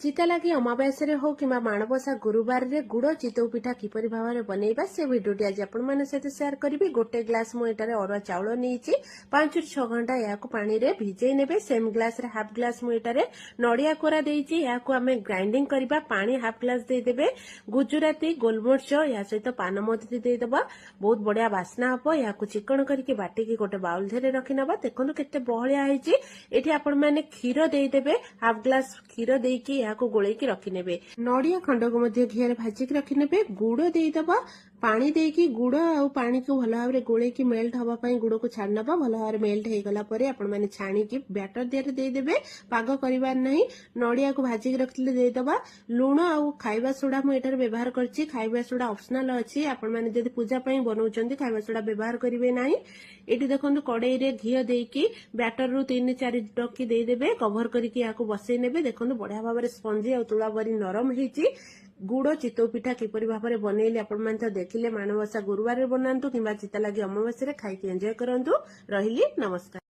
ଚିତାଲାଗି ଅମାବାସ୍ୟାରେ ହଉ କିମ୍ବା ମାଣବସା ଗୁରୁବାରରେ ଗୁଡ଼ ଚିତଉ ପିଠା କିପରି ଭାବରେ ବନେଇବା, ସେ ଭିଡ଼ିଓଟି ଆଜି ଆପଣମାନଙ୍କ ସହିତ ସେୟାର କରିବି। ଗୋଟେ ଗ୍ଲାସ ମୁଁ ଏଠାରେ ଅରୁଆ ଚାଉଳ ନେଇଛି। 5ରୁ 6 ଘଣ୍ଟା ଏହାକୁ ପାଣିରେ ଭିଜେଇ ନେବେ। ସେମ୍ ଗ୍ଲାସରେ ହାଫ୍ ଗ୍ଲାସ ମୁଁ ଏଠାରେ ନଡ଼ିଆ କୋରା ଦେଇଛି। ଏହାକୁ ଆମେ ଗ୍ରାଇଣ୍ଡିଂ କରିବା। ପାଣି ହାଫ୍ ଗ୍ଲାସ ଦେଇଦେବେ। ଗୁଜୁରାତି, ଗୋଲମରିଚ, ଏହା ସହିତ ପାନମଧୁରୀ ଦେଇଦେବା। ବହୁତ ବଢିଆ ବାସ୍ନା ହବ। ଏହାକୁ ଚିକଣ କରିକି ବାଟିକି ଗୋଟେ ବାଉଲ ଧୀରେ ରଖିନେବା। ଦେଖନ୍ତୁ କେତେ ବହଳିଆ ହେଇଛି। ଏଠି ଆପଣମାନେ କ୍ଷୀର ଦେଇଦେବେ। ହାଫ୍ ଗ୍ଲାସ କ୍ଷୀର ଦେଇକି ଏହାକୁ ଗୋଳେଇକି ରଖିନେବେ। ନଡ଼ିଆ ଖଣ୍ଡକୁ ମଧ୍ୟ ଘିଅରେ ଭାଜିକି ରଖିନେବେ। ଗୁଡ଼ ଦେଇଦେବା। ପାଣି ଦେଇକି ଗୁଡ଼ ଆଉ ପାଣିକୁ ଭଲ ଭାବରେ ଗୋଳେଇକି ମେଲ୍ଟ ହବା ପାଇଁ ଗୁଡ଼କୁ ଛାଣିନେବା। ଭଲ ଭାବରେ ମେଲ୍ଟ ହେଇଗଲା ପରେ ଆପଣମାନେ ଛାଣିକି ବ୍ୟାଟର ଦିହରେ ଦେଇଦେବେ। ପାଗ କରିବାର ନାହିଁ। ନଡ଼ିଆକୁ ଭାଜିକି ରଖିଥିଲେ ଦେଇଦେବା। ଲୁଣ ଆଉ ଖାଇବା ସୋଡା ମୁଁ ଏଠାରେ ବ୍ୟବହାର କରିଛି। ଖାଇବା ସୋଡା ଅପସନାଲ ଅଛି। ଆପଣମାନେ ଯଦି ପୂଜା ପାଇଁ ବନଉଛନ୍ତି, ଖାଇବା ସୋଡା ବ୍ୟବହାର କରିବେ ନାହିଁ। ଏଠି ଦେଖନ୍ତୁ, କଡେଇରେ ଘିଅ ଦେଇକି ବ୍ୟାଟରରୁ 3-4 ଡଙ୍କି ଦେଇଦେବେ। କଭର କରିକି ଏହାକୁ ବସେଇ ନେବେ। ଦେଖନ୍ତୁ, ବଢିଆ ଭାବରେ ସ୍ପଞ୍ଜି ଆଉ ତୁଳା ପରି ନରମ ହେଇଛି। ଗୁଡ଼ ଚିତଉ ପିଠା କିପରି ଭାବରେ ବନେଇଲେ ଆପଣମାନେ ତ ଦେଖିଲେ। ମାଣବସା ଗୁରୁବାରରେ ବନାନ୍ତୁ କିମ୍ବା ଚିତାଲାଗି ଅମାବାସ୍ୟାରେ ଖାଇକି ଏନ୍ଜୟ କରନ୍ତୁ। ରହିଲି, ନମସ୍କାର।